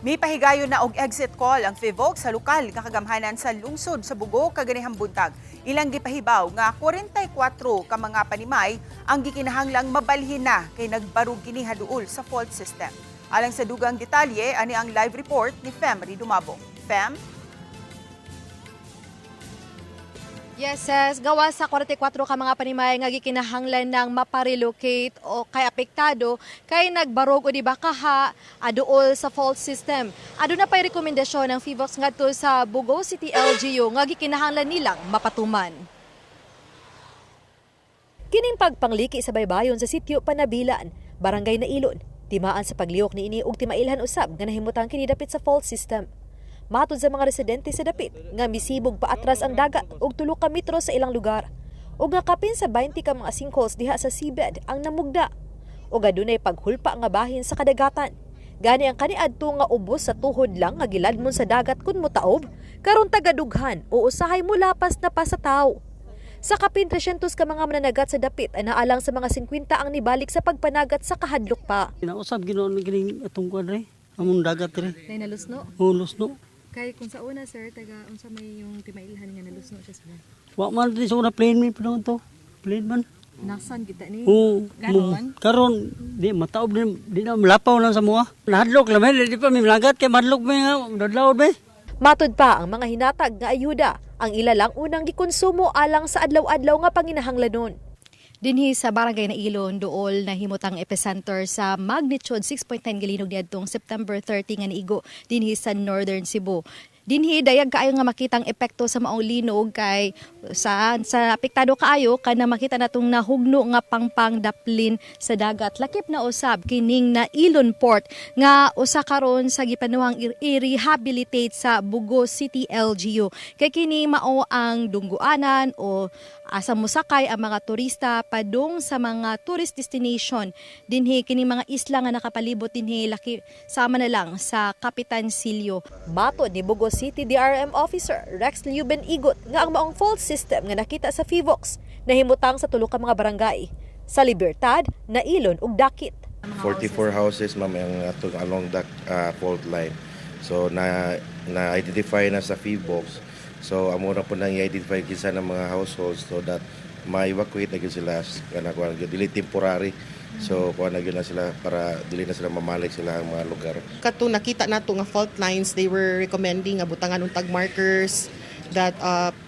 Mipahigayon na og exit call ang Phivolcs sa lokal nga kagamhanan sa lungsod sa Bogo kaganihang buntag. Ilang gipahibaw nga 44 ka mga panimay ang gikinahanglang mabalhin na kay nagbarug kini haduol sa fault system. Alang sa dugang detalye, ani ang live report ni Femry Dumabong. Fem? Yes. Gawa sa 44 ka mga panimay nga gikinahanglan ng maparelocate o kay apektado kay nagbarog o di ba kaha aduol sa fault system. Aduna pay rekomendasyon ng Phivolcs ngadto sa Bogo City LGU nga gikinahanglan nilang mapatuman. Kining pagpangliki sa baybayon sa sitio Panabilan, Barangay Nailon, timaan sa paglihok niini ug timailhan usab nga nahimutang kini dapit sa fault system. Matod sa mga residente sa dapit nga misibog paatras ang dagat og 3 ka metro sa ilang lugar. Ug nga kapin sa 20 ka mga sinkholes diha sa seabed ang namugda. Ug adunay paghulpa nga bahin sa kadagatan. Gani ang kaniadto nga ubos sa tuhod lang nga giladmon sa dagat kun motaob, karon tagadughan o usahay molapas na pa sa tawo. Sa kapin 300 ka mga mananagat sa dapit ay naalang sa mga 50 ang nibalik sa pagpanagat sa kahadlok pa. Nausab ginoon kining atong kuan re. Among dagat re. Nay nalusno Hulos no. kay kung sa una, sir, taga unsa may yung timailhan nga nalusno siya, sir? Wa man di sa una, plain man pa to. Plain man. Nasan kita ni? Oo. Karon? Karon di mataob di, di na malapaw lang sa mua. Nahadlok lang man di pa mi malagat kay madlok mi nga dadlawod mi. Matod pa ang mga hinatag nga ayuda, ang ila lang unang gikonsumo alang sa adlaw-adlaw nga panginahanglanon. Dinhi sa Barangay Nailon, duol nahimutang epicenter sa magnitude 6.9 galinog niadtong September 30 nga niigo dinhi sa Northern Cebu. Dinhi dayag kaayo nga makitang epekto sa maong linog kay sa apektado kaayo kana makita natong nahugno nga pangpang daplin sa dagat. Lakip na usab kining Nailon Port nga usa karon sa gipanuhang i-rehabilitate sa Bogo City LGU. Kay kini mao ang dungguanan o asa mosakay ang mga turista padung sa mga tourist destination dinhi kini mga isla nga nakapalibot dinhi, laki sama na lang sa Kapitan Silio. Matod ni Bogo City DRM Officer Rex Leuben Igot nga ang maong fault system nga nakita sa Phivolcs nahimutang sa tulo ka mga barangay sa Libertad, Nailon ug Dakit. 44 houses, ma'am, ang atong along that fault line. So na na-identify na sa Phivolcs. So amo na po nang i-identify kinsa ng mga households so that ma-evacuate na gyud sila kana kuan gyud, dili temporary. So kuan na gyud na sila para dili na sila mamalik sila ang mga lugar. Kato nakita nato nga fault lines, they were recommending nga butangan og tag markers that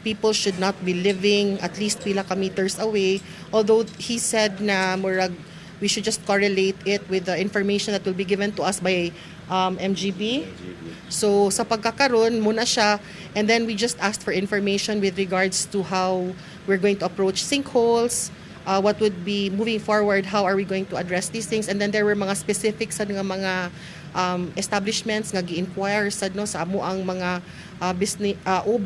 people should not be living at least pila ka meters away, although he said na murag we should just correlate it with the information that will be given to us by MGB. So sa pagkakaron muna siya, and then we just asked for information with regards to how we're going to approach sinkholes, what would be moving forward, how are we going to address these things. And then there were mga specific sa nga mga establishments nga gi-inquire sad no sa amo ang mga business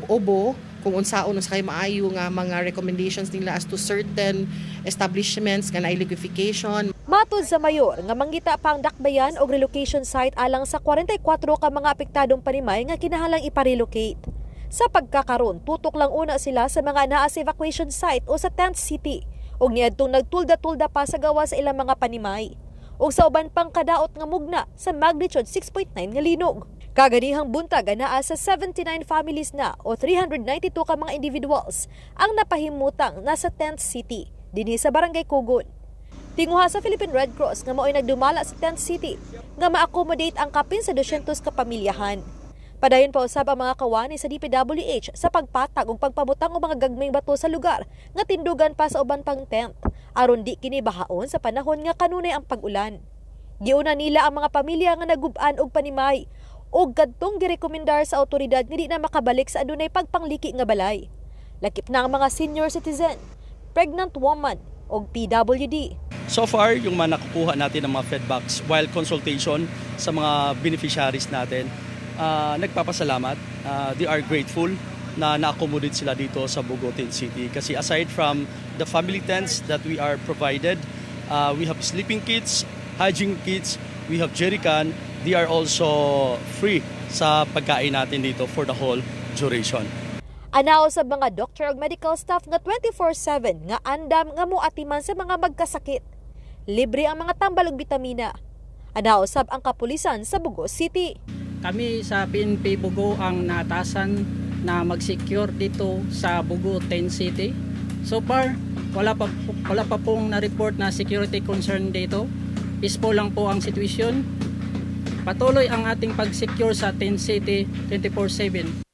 obo kung unsaon unsa kay maayo nga mga recommendations nila as to certain establishments nga naay liquefaction. Matod sa mayor nga mangita pa ang dakbayan og relocation site alang sa 44 ka mga apektadong panimay nga kinahanglang iparelocate. Sa pagkakaron, tutok lang una sila sa mga naa sa evacuation site o sa tent city ug niadtong nagtulda-tulda pa sa gawa sa ilang mga panimay. Ug sa uban pang kadaot nga mugna sa magnitude 6.9 nga linog. Kaganihang buntag, naa sa 79 families na o 392 ka mga individuals ang napahimutang nasa tent city dinhi sa Barangay Kugon. Tinguha sa Philippine Red Cross nga mao'y nagdumala sa tent city nga ma-accommodate ang kapin sa 200 ka pamilyahan. Padayon pa usab ang mga kawani sa DPWH sa pagpatag ug pagpabutang og mga gagmayng bato sa lugar nga tindugan pa sa uban pang tent aron di kini bahaon sa panahon nga kanunay ang pag-ulan. Giuna nila ang mga pamilya nga nagub-an og panimay ug kadtong girekomendar sa awtoridad nga di na makabalik sa adunay pagpangliki nga balay. Lakip na ang mga senior citizen, pregnant woman ug PWD. So far, yung mga nakukuha natin ng mga feedbacks while consultation sa mga beneficiaries natin, nagpapasalamat. They are grateful na na-accommodate sila dito sa Bogo Tent City. Kasi aside from the family tents that we are provided, we have sleeping kits, hygiene kits, we have jerrycan. They are also free sa pagkain natin dito for the whole duration. Anaw sa mga doctor ug medical staff nga 24/7 nga andam nga moatiman sa mga magkasakit. Libre ang mga tambal ug bitamina. Anaw sab ang kapulisan sa Bogo City. Kami sa PNP Bogo ang naatasan na mag-secure dito sa Bogo 10 City. So far, wala pa pong na-report na security concern dito. Peaceful lang po ang sitwasyon. Patuloy ang ating pag-secure sa 10 City 24/7.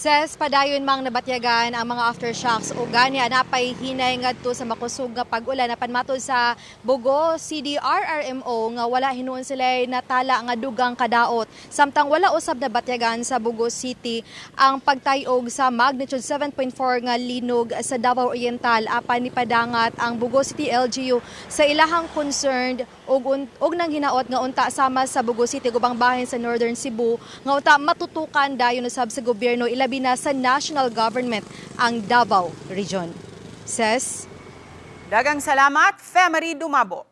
Ses, padayon mang nabatyagan ang mga aftershocks o gani napay hinay ngadto sa makusog nga pag-ulan. Apan matod sa Bogo CDRRMO nga wala hinuon sila natala nga dugang kadaot. Samtang wala usab nabatyagan sa Bogo City ang pagtayog sa magnitude 7.4 nga linog sa Davao Oriental, apan nipadangat ang Bogo City LGU sa ilahang concerned og nang hinaot nga unta sama sa Bogo City ug ubang bahin sa Northern Cebu nga unta matutukan dayon usab sa gobyerno, ilabi na sa national government, ang Davao Region. Ses. Dagang salamat, Femery Dumabo.